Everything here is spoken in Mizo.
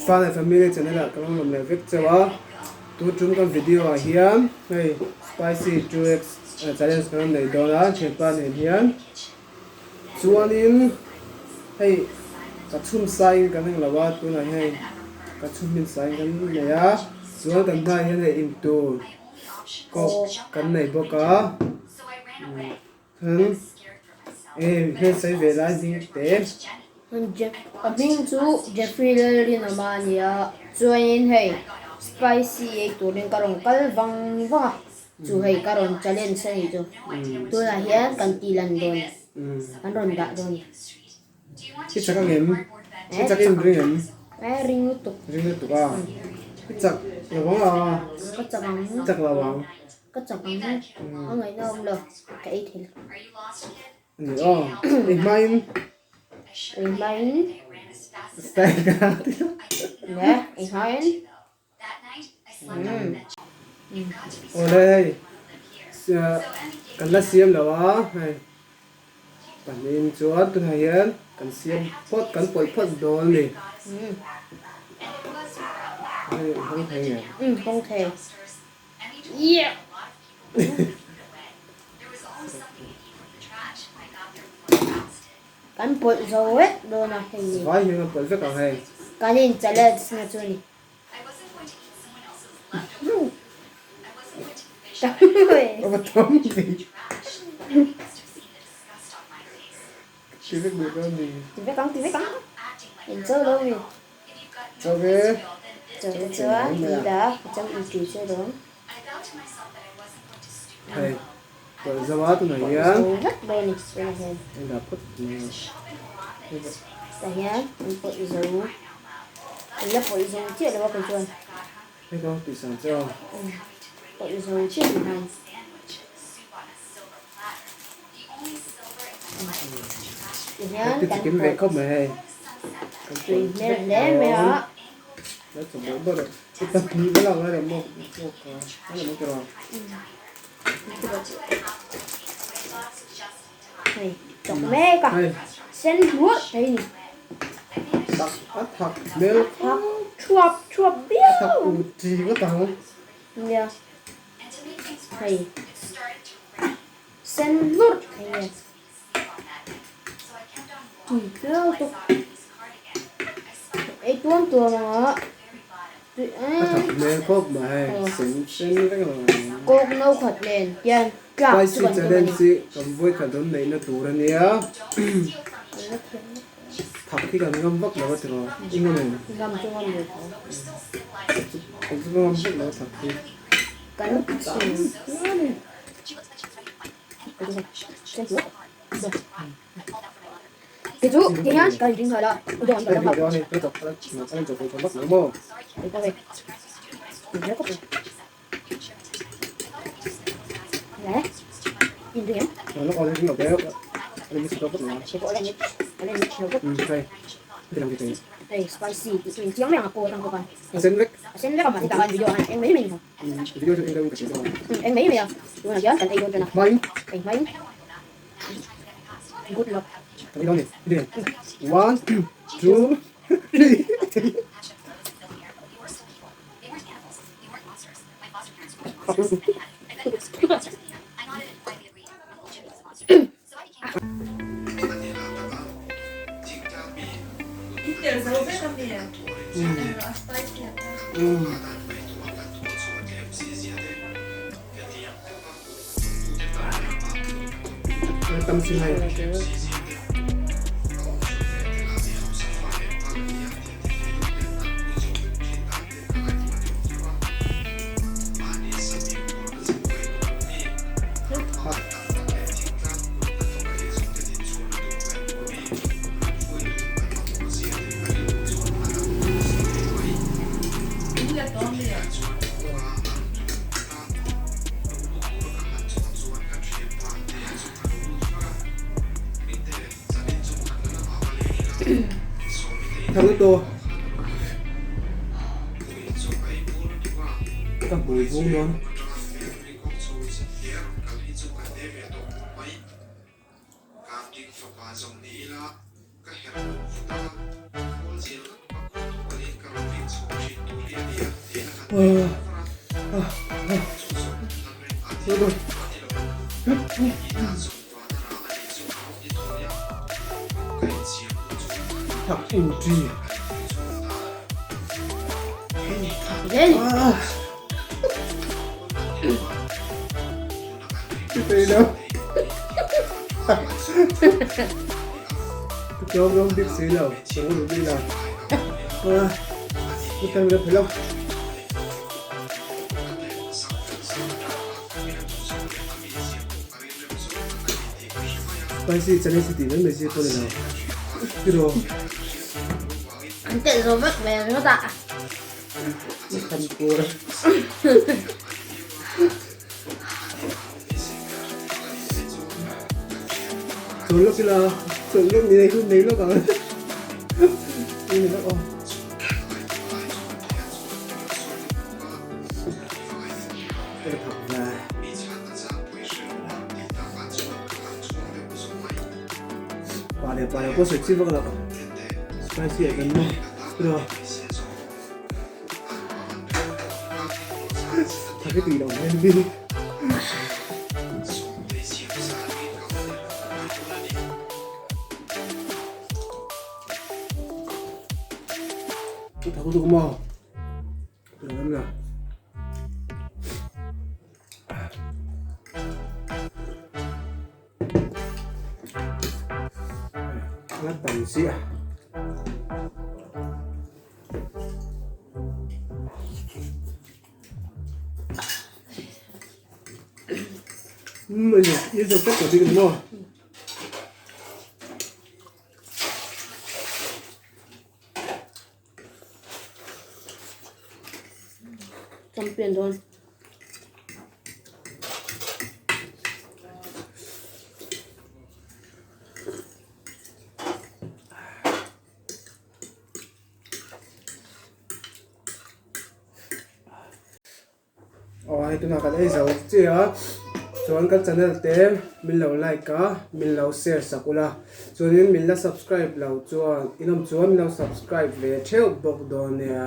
Fun and Family channel ah ka lo lawm leh vek chauh a, tu tum kan video ah hian hei spicy 2x challenge kan rawn nei dawn a thianpa nen hian chuanin hei ka chhum saiin kan eng lo a tunah hian hei ka chhum hmin saiin kan nei a chuan kan hmaah hian hei intur coke kan nei bawk a. Thil eng hian sawi ve lai hming te. A hming chu Jeffrey Lalrinawma a ni a, chuanin hei spicy ei turin ka rawn kal vang vang a, chu hei ka rawn challenge a nih chu. Tunah hian kan tih lan dawn, kan rawn dah dawn. I chak ang em? I chak in ring em? Eh ring lutuk. Ring lutuk a. I chak lo ang a. Ka chak ang. Chak lo ang. Ka chak ang a ngaihna awm lo ka ei thei lo. Ani aw ei hmain. Ei hmain. Style ka la ti lo. Ne ei hmain. Awle hei kan la siam lo a hei pahnihin chuan tunah hian kan siam phawt kan pawih phawt dawn a ni. Hei hawng thei nge? Hawng thei. Kan pawlh zo vek dawn a hei ni. Vai hian kan pawlh vek ang hei. Kan in challenge na chu ni. Ava tam ve. Ti vek duh dawn ni. Ti vek ang ti vek ang. In cho lo mi. Cho ve. Cho te chuan ti la ka chang in ti che dawn. Hei pawlh zo a tunah hian. Pawlh zo vek dawn ni tunah hian. Hei dah phawt mai a. Tah hian an pawlh zo. An la pawlh zo chiah lo a kei chuan. Hei ka tih sang che aw. Pawlh zo chiah ni hian. Tihian Kan kan kim ve khawp mai hei. Tui hmel hle mai a. Hei chawk mek a sen hluah thei ni. A thak hmel thak thuap thuap viau. A thak ut chi ngawt ang. Nia hei sen hlurh thei nge. Tui hmel tuk. Ei tuam tuam ang a. Tui A thak hmel khawp mai hei sen sen vek lo ang. Kawk no khat nen hian tlak chu Spicy kan tum a ni. challenge hi kan vawi khat rawn neihna tur a nia. Thak hi kan ngam vak lo a tiraw? I ngam em? Ngam chu ngam ve tho. Kan chu ngam vak lo a thak hi. Kan chhim. Kei chu ti hian ka inring nghal a, hei spicy tih chu inchiang mai ang a kaw atang pawh khan a sen vek a mahse tah khan video ah khan eng mai mai a ni kha eng mai mai a tunah hian kan ei dawn tan a ei hmain good luck. One, two, three. Tam sin hei. Thang lutuk ka hmui vung dawn. Spicy challenge tih mai mai chi pawh ni lo tiraw. An telh zo vek ve ringawt a. Kan pur. Chawl lawk ila chawl lawk ni nei hun nei lawk ang. Ni lawk aw. Ka thak ve. Pa leh pa leh pawh sawi chi vak lo. Spicy ah kan maw. Tiraw. Tha ka tih loh hmel bi. Ka tha lutuk maw. A tam chiah. I zawk tlat tawh bik a ni maw? Champion dawn. Aw hei tunah kan ei zo chiah a chuan kan channel te min lo like a min lo share sak ula chuanin min la subscribe lo chuan in awm chuan min lo subscribe ve theuh bawk dawn nia.